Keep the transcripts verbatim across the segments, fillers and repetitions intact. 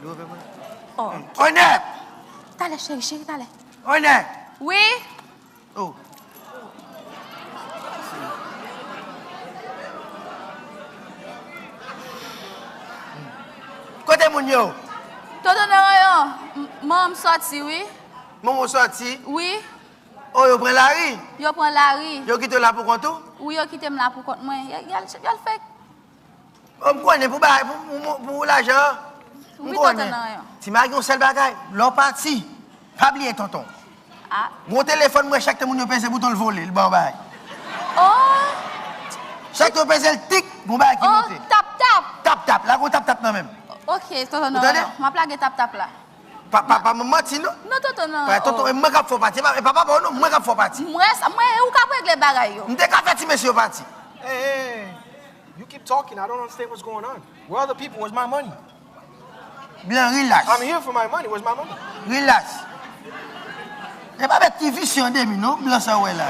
Louvri mwen. Oh. Onè! Talè, cheri, cheri, talè. Onè! Wi? Oh. Kote moun yo? Tonton Norayon, m-, manman m sòti, wi. Manman w sòti? Wi. Oh, yo pran lari? Yo pran lari. Yo kite w la pou kont ou? Wi, yo kite m la pou kont mwen. Y-, y al, y al fè Oh, m konnen pou bagay, pou, pou, pou lajan an. M Wi, konnen. Tonton Norayon. Ti Magi, yon sèl bagay, lè w pati, pa bliye tonton. Ah. Gon telefòn, mwen, chak te moun yo peze bouton, l vole, l ba w bagay. Oh! Chak te w peze l, tik, gon bagay ki Oh, monte. Tap tap. Tap tap, la gon tap tap nan men m. Ok, tonton Ou tande? Norayon, m ap lage tap tap la. Pa, pa, pa manti, non. Non, tonton Norayon. Pa, tonton, Oh. e mwen k ap fè w pati, e pa, e pa papa w, non, mwen k ap fè w pati. Mwen, sa, mwen, ou k ap regle bagay yo. M te ka fè ti mesye yo pati. Hey, hey, hey. You keep talking. I don't understand what's going on. Where are the people? Where's my money? Blan, relax. I'm here for my money. Where's my money? Relax. E pa bèt ki visye an demi, non, blan sa w wè la.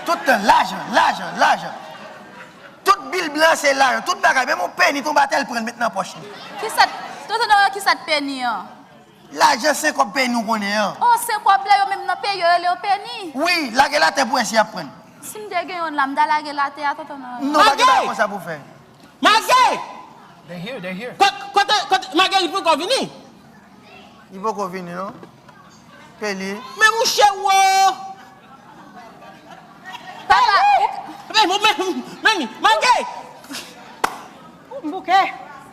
Tout tan, lajan, lajan, lajan. Tout bil blan se lajan. Tout bagay. Menm yon peni, t on batèl pran l met nan pòch li. Kisa t, tonton Norayon, kisa t peni an? Lajan senk kòb peni ou konnen an. Oh, senk kòb la, yo menm nan peyi yo rele yo peni. Wi, lage l atè pou wè si y ap pran l. Si m te gen youn la, m ta lage l atè a, tonton Norayon. Non, pa gen bagay konsa pou fè. Mage! They here, they here. Ko-, kote, kote, Magerit poko vini? Li poko vini, non. Peli. Men mouche wo! Papa, men, men, men, men, Mage! Ou m bouke.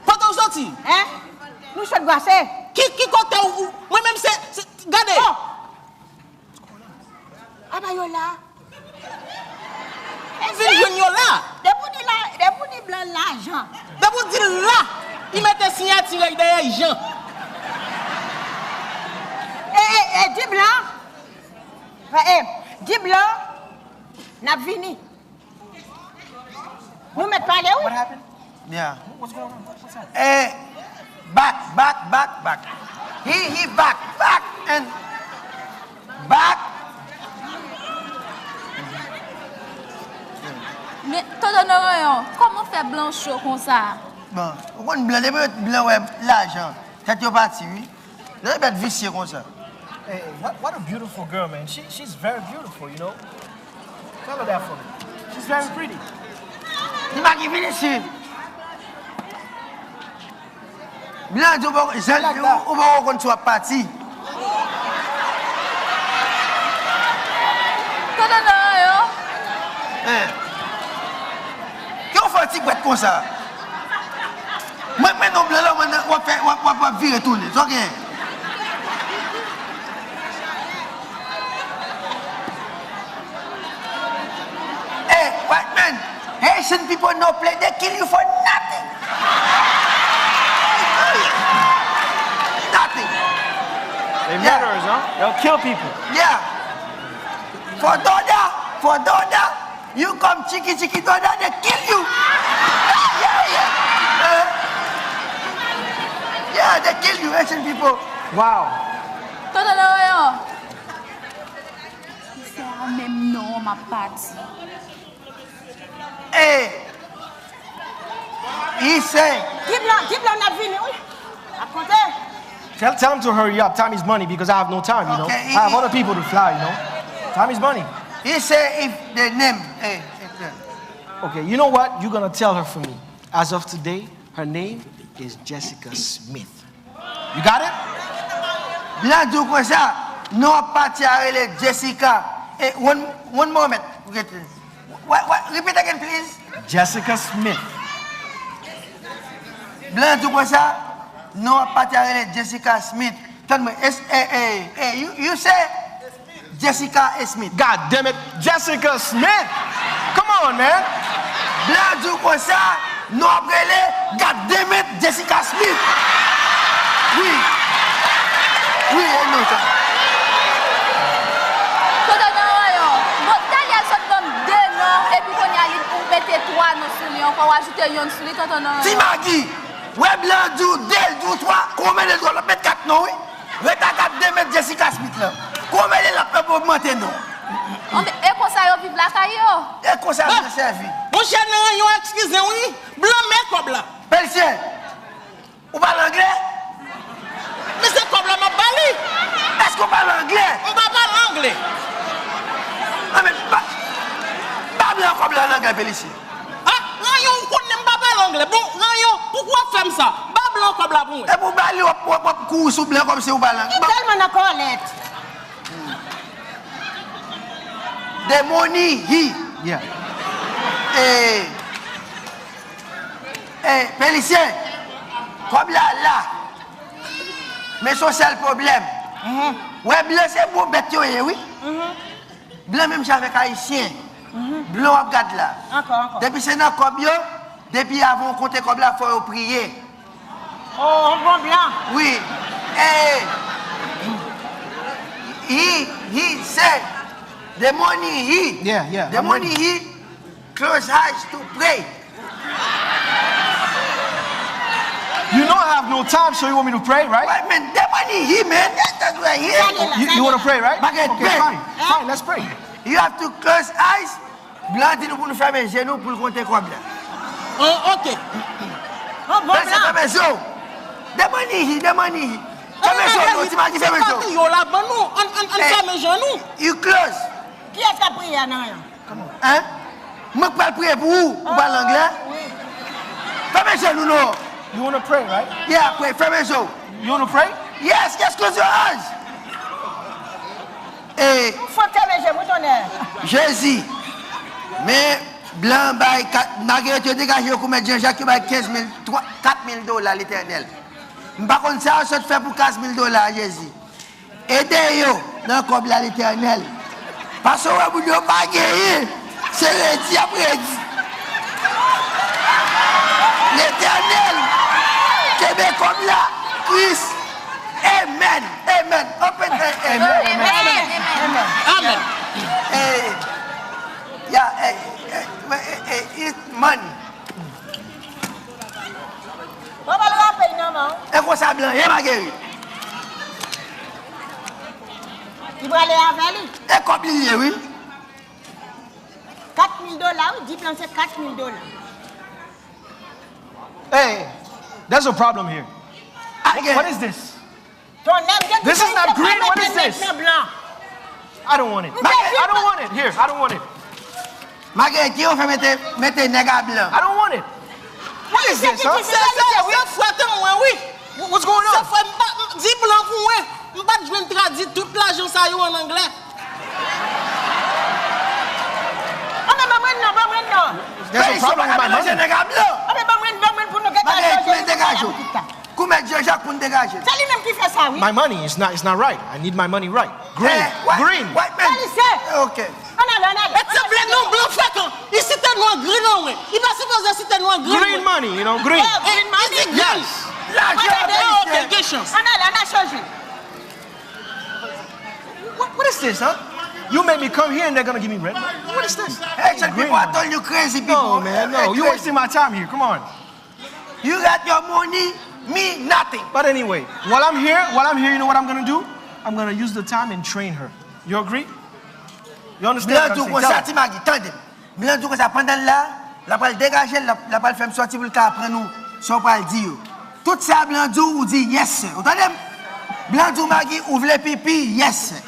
Kote w soti? Hein? Nou sot brase. Ki, ki kote w, ou, mwen menm se, se, gade. Oh! Aba yo la. Vin jwenn yo la. Depi w di la, depi w di blan lajan. Depi w di la, li mete siyati l dèyè Jan. E, e, e, di blan. E, e, di blan, n ap vini. Nou mèt pale, wi. What happened? Yeah. What's going on? What's up? Eh, back, back, back, back. He, he back, back, and back. Men, tonton Norayon, kòman fè blan cho konsa? Bon, ou konn blan, depi blan wè lajan, tèt yo pati, wi. Lè bèt visye konsa. Hey, what, what a beautiful girl, man. She, she's very beautiful, you know. Tell her that for me. She's very pretty. Ti Magi, vin isit. Blan di w pa, jan l di w, ou pa konn si w ap pati. Tonton Norayon. Eh. Kè w fè yon ti bwèt konsa? Mwen, mwen non blan la, mwen, w ap fè, w ap, w ap, w ap vire tounen. Sa w gen? Hey, white man, Haitian people no play, they kill you for nothing. Nothing. They murderers, huh? They'll kill people. Yeah. For dollar, for dollar. You come chiki chiki dollar, they kill you. Yeah, yeah, yeah. Uh, yeah, they kill you, Haitian people. Wow. Tonton Norayon. Se a menm non m ap pati. Hey. He say. Di blan, di blan n ap vini, wi. Ap konte. Tell, tell him to hurry up. Time is money because I have no time, you know. Okay, he, I have he, other people to fly, you know. Time is money. He say if the name, hey, if the Okay, you know what? You're gonna tell her for me. As of today, her name is Jessica Smith. You got it? Blan di w konsa, non w ap pati a rele Jessica. Eh, one, one moment. What, what, repeat again, please. Jessica Smith. Blan di w konsa, non w ap pati a rele Jessica Smith. Tann mwen, es, eh, eh, eh, you, you say Jessica Smith. God damn it, Jessica Smith! Come on, man! Blan di w konsa, non w ap rele, God damn it, Jessica Smith! Wi. Wi, e non sa. Tonton Norayon. Bon, talè a sot ban m de non, epi kounye a li, ou mete twa non sou li ankò, ou ajoute yonn sou li, tonton Norayon. Ti Magi! Wè blan di w de, l di w twa, konbyen de twa, l ap met kat non, wi. Rete ak God damn it Jessica Smith lan. Konbyen de l ap ogmante non? Anben, e konsa yo viv lakay yo? E konsa yo sèvi. Monchè, Norayon, eskize m, wi. Blan men kòb la. Pèlsyen. Ou pale anglè? Men se kòb la m ap ba li. Èske w pale anglè? M pa pale anglè. Anben, ba, ba blan kòb la an anglè, Felisyen. Ah, Ranyon, ou konnen m pa pale anglè. Bon, Ranyon, pouki w ap fè m sa? Ba blan kòb la pou mwen. Epi w ba li, w ap, w ap, w ap kouri sou blan kòmsi w pale anglè. Li tèlman nan kòlèt. The money he. Yeah. Eh, eh, Felisyen, kòb la la. Men se yon sèl pwoblèm. Wè, blan se gwo bèt yo ye, wi. Blan menm jan avèk Ayisyen. Blan w ap gad la. Ankò, ankò. Depi se nan kòb yo, depi avan w konte kòb la, fò yo priye. Oh, yon bon blan. Wi. Eh, he, he say, the money he. Yeah, yeah, the money he close eyes to pray. You know I have no time, so you want me to pray, right? Wait, man, the money he, man. That's, that's right here. You, you want to pray, right? Okay, fine, fine, let's pray. You have to close eyes. Blan di nou pou nou fèmen je nou pou l konte kòb la. Oh, ok. Oh, bon, blan. Fèmen je w. The money he, the money he. Fèmen je w, non, ti magi, fèmen je w. Yo la, ban nou, ann, ann, ann fèmen je nou. You close. Kiyès k ap priye a nan an? Hein? Mwen k pral priye pou ou, ou pale anglè? Fèmen je nou, non. You wanna pray, right? Yeah, pray, fèmen je w. You wanna pray? Yes, just close your eyes. Eh, fò fèmen je m, wi, tonnè. Jezi. Men blan bay kat, malgre yo degaje yo kou mèt Jan Jak, yo bay kenz mil, twa, kat mil dola, Letènèl. M pa konn sa yo sot fè pou kat mil dola, Jezi. Ede yo nan kòb la, Letènèl. Paske w wè moun yo pa genyen. Se redi y ap redi. Letènèl, kenbe kòb la, Kris. Amen. Amen. Open, eh, eh, amen. Amen. Amen. Amen. Eh, ya, eh, eh, eh, eh, it money. Bon, ba l rapèl nan men w. E konsa blan ye, Magerit. Li prale avè li. E kòb li ye, wi. Kat mil dola, wi, di blan se kat mil dola. Hey, there's a problem here. What, what is this? Tonnè, m gen ki fè li te pran mete nèg nan blan. I don't want it. I don't want it. Here, I don't want it. Magerit, ki yo fè mete, mete nèg a blan? I don't want it. What is this, huh? Se, se, se, se frè an mwen, wi. What's going on? Se frè m pa, m di blan pou mwen. M pa t jwenn tradui tout lajan sa yo an anglè. Anben, ban mwen non, ban mwen non. There's a problem with my money. Anben, ban mwen, ban mwen pou nou gentan chanje nou tout tan. Kou mèt Jan Jak pou n degaje. Se li menm ki fè sa, wi. My money is not, is not right. I need my money right. Green. Green. White man. Alise. Ok. Ann ale, ann ale. E se blan non, blan frekan. Li site non an green an, wi. Li pa sipoze site non an green. Green money, you know, green. Green money? Yes. Lajan. Ok, gen chans. Ann ale, ann al chanje. What, what is this, huh? You made me come here and they're gonna give me red money? What is this? Haitian people, I told you, crazy people. No, man, no. You're wasting my time here. Come on. You got your money, me nothing. But anyway, while I'm here, while I'm here, you know what I'm gonna do? I'm gonna use the time and train her. You agree? You understand what I'm saying? Blan di w konsa, ti Magi, tande m. Blan di w konsa, pandan l la, l ap pral degaje l, l ap, l ap pral fè m sòti pou l ka aprann ou sa w pral di yo. Tout sa blan di w, ou di yes sir. Ou tande m? Blan di w, Magi, ou vle pipi, yes sir.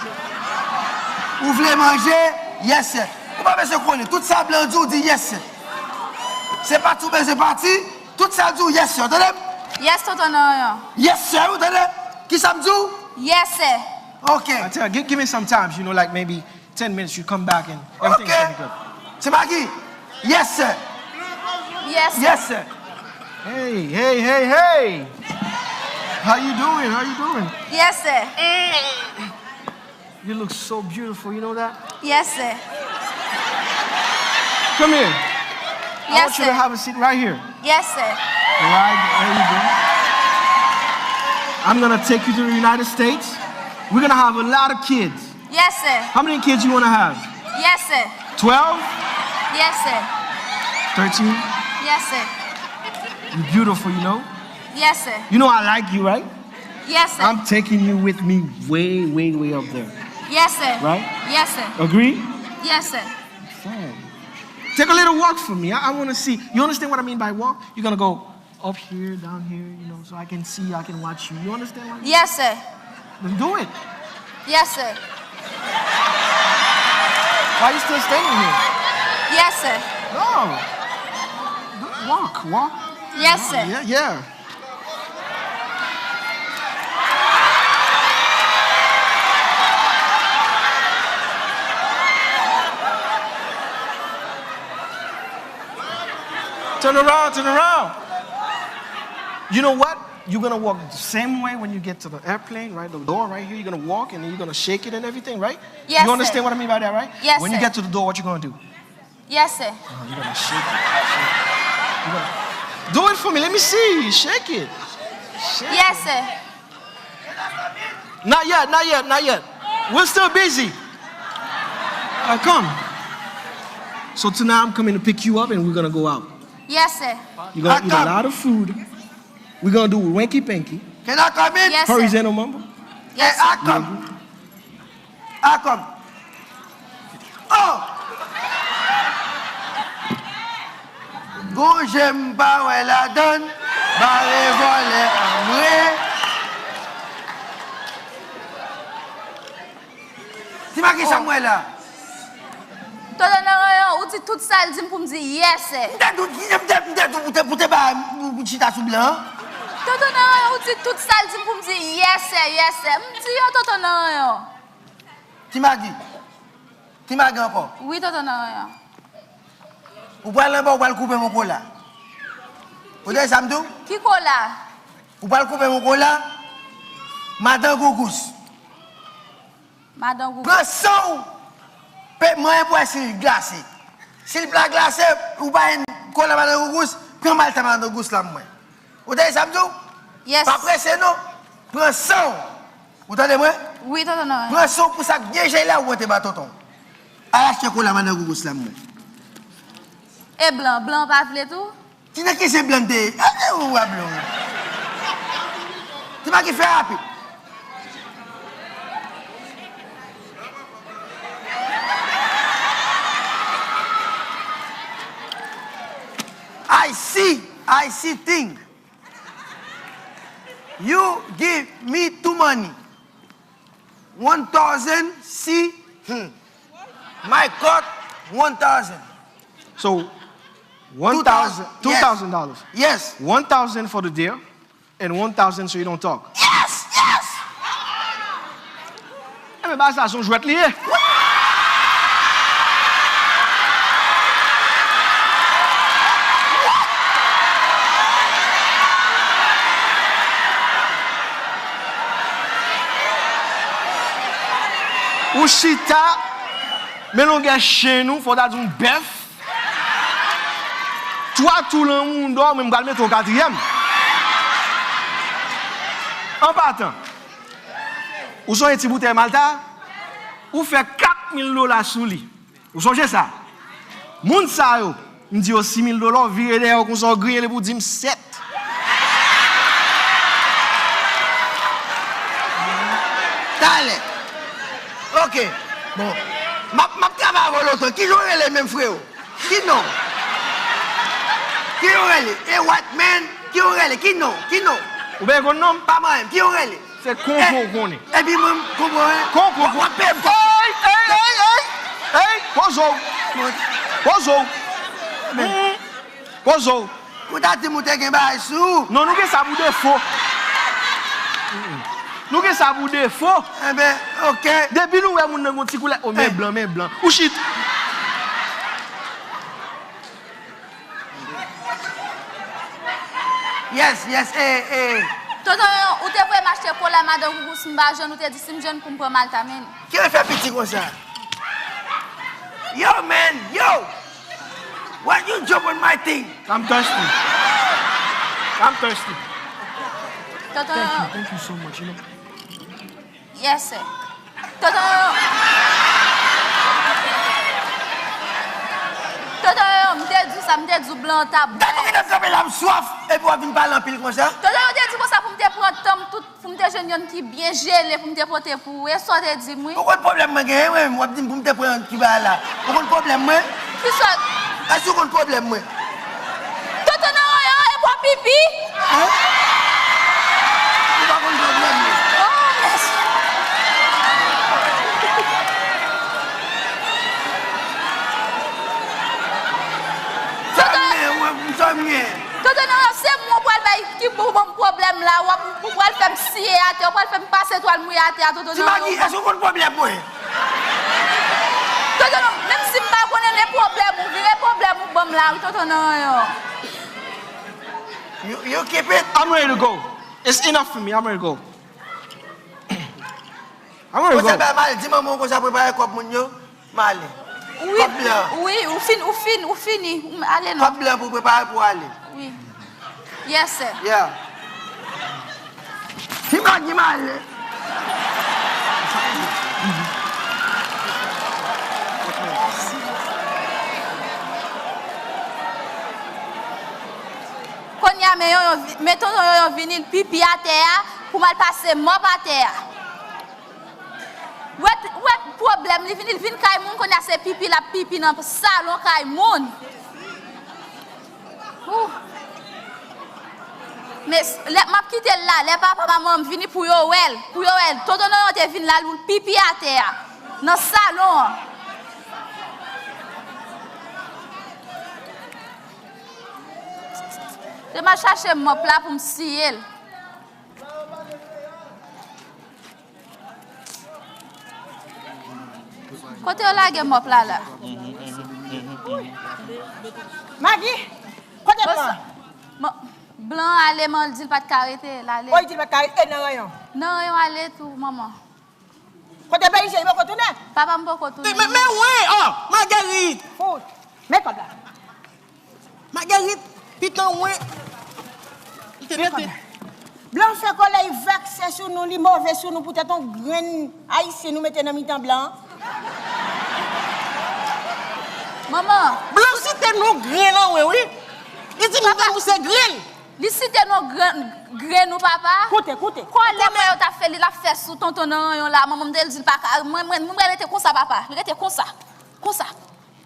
Ou vle manje, yes sir. Ou pa bezwen konnen. Tout sa blan di w, ou di yes sir. Se pati ou bezwen pati, tout sa l di w, yes sir. Ou tande m? Yes, tonton Nanyan. Yes sir, ou tande? Kisa m di w? Yes sir. Ok. I tell you, gi-, give me some time, you know, like, maybe ten minutes, you come back and everything's gonna be good. Ok. Ti Magi. Yes sir. Yes sir. Yes sir. Hey, hey, hey, hey. How you doing? How you doing? Yes sir. You look so beautiful, you know that? Yes sir. Come here. I want you to have a seat right here. Yes sir. Right, there you go. I'm gonna take you to the United States. We're gonna have a lot of kids. Yes sir. How many kids you wanna have? Yes sir. Twelve? Yes sir. Thirteen? Yes sir. You beautiful, you know? Yes sir. You know I like you, right? Yes sir. I'm taking you with me way, way, way up there. Yes sir. Right? Yes sir. Agree? Yes sir. Fine. Take a little walk for me. I, I wanna see. You understand what I mean by walk? You're gonna go up here, down here, you know, so I can see, I can watch you. You understand what I mean? Yes, sir. Then do it. Yes, sir. Why you still standing here? Yes, sir. No. Do- Walk, walk. Yes, sir. Yeah, yeah. Turn around, turn around. You know what? You're gonna walk the same way when you get to the airplane, right? The door right here, you're gonna walk and then you're gonna shake it and everything, right? Yes, sir. You understand what I mean by that, right? Yes, sir. When you get to the door, what you gonna do? Yes, sir. Oh, you're gonna shake it. Shake it. You're gonna... Do it for me. Let me see. Shake it. Shake it. Yes, sir. Not yet, not yet, not yet. We're still busy. Uh, come. So tonight I'm coming to pick you up and we're gonna go out. Yes, sir. You're gonna eat a lot of food. We're gonna do Winky Pinky. Can I come in? Yes, sir. Parisien ou manbo? Yes, sir. Akòm. Oh! Gon je m pa wè ladann, bare vòlè anmwe. Ti Maki, sa m wè la? Tonton Narayan, ou di tout sa l di m pou m di yes, sir. M te di w, m te, m te di w pou te, pou te ba m, pou chita sou blan an. Tonton Narayan, ou di tout sa l di m pou m di yes, sir, yes, sir. M di yo, Tonton Narayan. Ti Magi. Ti Magi ankò. Wi, Tonton Narayan. Ou pral anba, ou pral koupe m yon kola. Ou tande sa m di w? Ki kola? Ou pral koupe m yon kola. Madan Gougous. Madan Gougous. Pran san w. Pe, manyen pou wè si l glase. Si l pa glase, ou pa jwenn kola Madan Gougous, pran malta Madan Gougous la mwen. Ou tande sa m di w? Yes. Pa prese non. Pran san w. Ou tande mwen? Wi, Tonton Narayan. Pran san w pou sa k byen jele a ou pote ba tonton. Al achte kola Madan Gougous la mwen. E blan, blan pa vle tou? Ti nan ki se blan te ye? Ate ou a blan. Ti pa ki fè rapid. I see, I see thing. You give me two money. One thousand, see, hmm. My court, one thousand. So, one thousand, two thousand, yes. Two thousand dollars. Yes. One thousand for the deal and one thousand so you don't talk. Yes, yes. Enben, bagay sa se yon jwèt li ye. Ou chita, men longè chenn ou, fò w ta di yon bèf. Twa tou lan woundo, mwen m pral mete w katriyèm. An patan, ou sonje ti boutèy malta? Ou fè kat mil dola sou li. Ou sonje sa? Moun sa yo, m di yo sis mil dola, w vire dèyè w konsa, w griyen li pou w di m sèt. Talè. Ok. Bon. M ap, m ap travay avè w lontan. Kijan w rele menm, freo? Ki non? Kijan w rele? E what, man? Kijan w rele? Ki non? Ki non? Ou byen konn non m? Pa manyen m. Kijan w rele? Se Konpo w konnen. Epi mwen, Konpo, en? Konpo, w ap peye m kòb. Ey, ey, ey, ey! Ey, poze w. Poze w. Poze w. Ou ta di m ou te gen bagay sou ou. Non, nou gen sa pou defo. Nou gen sa pou defo. Enben, ok. Depi nou wè moun nan gon ti koulè, o, men blan, men blan. Ou chit. Yes, yes, eh, eh. Tonton, ou te voye m achte kola Madan Gougous, m pa jwenn, ou te di si m jwenn pou m pran malta, men. Ki w fè piti konsa? Yo, man, yo! Why you jump on my thing? I'm thirsty. I'm thirsty. Tonton, thank you, thank you so much, you know. Yes, sir. Tonton Yoyo. Tonton Yoyo, m te di w sa, m te di w blan an t ap bon. Gade mwen k ap kanpe la, m swaf, epi w ap vin pale anpil konsa. Tonton Yoyo te di konsa pou m te pran tan m tout, pou m te jwenn yonn ki byen jele, pou m te pote pou ou. E sa w te di m, wi. Ou konn pwoblèm mwen genyen, mwen menm, w ap di m pou m te pran yonn ki bagay la. Ou konn pwoblèm mwen? Kisa? Èske w konn pwoblèm mwen? Tonton Yoyo, e w ap Pipi? Hein? Ou pa konn pwoblèm li. Oh, mèsi. Sa m gen, mwen, sa m gen. Tonton Nonyo, se mwen w pral bay ki pou ban m pwoblèm la, w ap, ou pral fè m siye atè, ou pral fè m pase twal mouye atè a, Tonton Nonyo. Ti Magi, èske w konn pwoblèm mwen? Tonton Nonyo, menm si m pa konnen, men pwoblèm ou, vire pwoblèm ou ban m la, wi, Tonton Nonyo. You, you keep it. I'm ready to go. It's enough for me. I'm ready to go. I'm ready to go. Konsa, ba, m al di manman w konsa prepare kòb moun yo. M ale. Wi, kòb blan. Wi, ou fin, ou fin, ou fini. M ale non. Kòb blan pou prepare pou ale. Wi. Yes, sir. Yeah. Ti Magi m ale. Kounye a, men Yonyon vi-, men tonton Yonyon vini, l pipi atè a, pou m al pase mòp atè a. Wè, wè pwoblèm, li vini, li vin kay moun, kounye a se pipi l ap pipi nan salon kay moun. Ooh. Men s-, lè m ap kite l la, lè papa manman m vini pou yo wè l, pou yo wè l, tonton Nonyon te vin la, l pipi atè a, nan salon an. Te m al chache mòp la pou m siye l. Kote yo lage mòp la la? Magi, kote blan? Blan ale, man, l di l pa t ka rete, l ale. O, li di l pa t ka rete, e nan ranyon? Nan ranyon ale tou, manman. Kote Belize, li poko tounen? Papa m poko tounen. Men, men, men, wen, oh, Marguerite! Fout. Men kòb la. Marguerite, pitan wen. Li te mete. Blan fè kòlèy vèkse sou nou, li move sou nou poutèt yon grenn ayisyen nou mete nan mitan blan. Manman. Blan site non grenn an wen, wi. Li di mitan nou se grenn. Li site non grenn, grenn ou papa. Koute, koute. Kòlè mwen yo ta fè li, l ap fè sou tonton nan ranyon la. Manman m te di l pa ka. Mwen, mwen, mwen rete konsa, papa. Li rete konsa. Konsa.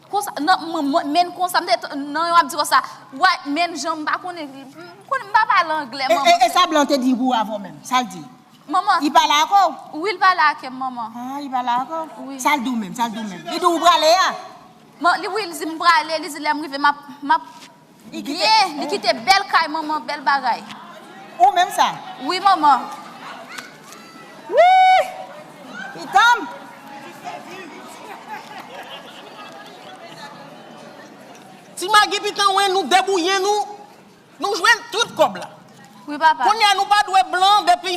Konsa, nan, mwen, mwen, men konsa, m te t-, nan yo ap di konsa, wa, men jan m pa konnen, m konnen m pa pale anglè, e, manman. E, e sa blan te di pou avan menm, sa l di? Manman. Li pale ak ou? Wi, l pale ak m, manman. Ah, li pale ak ou? Wi. Sa l di w menm, sa l di w menm? Li di w ou prale a? Bon, li, wi, li di m prale, li di lè m rive, m ap, m ap Li kite, byen, li kite bèl kay manman, bèl bagay. Ou menm sa? Wi, manman. Wi! Pitanm! Ti Magi pitan wen nou debouye nou, nou jwenn tout kòb la. Wi, papa. Kounye a nou pa dwe blan depi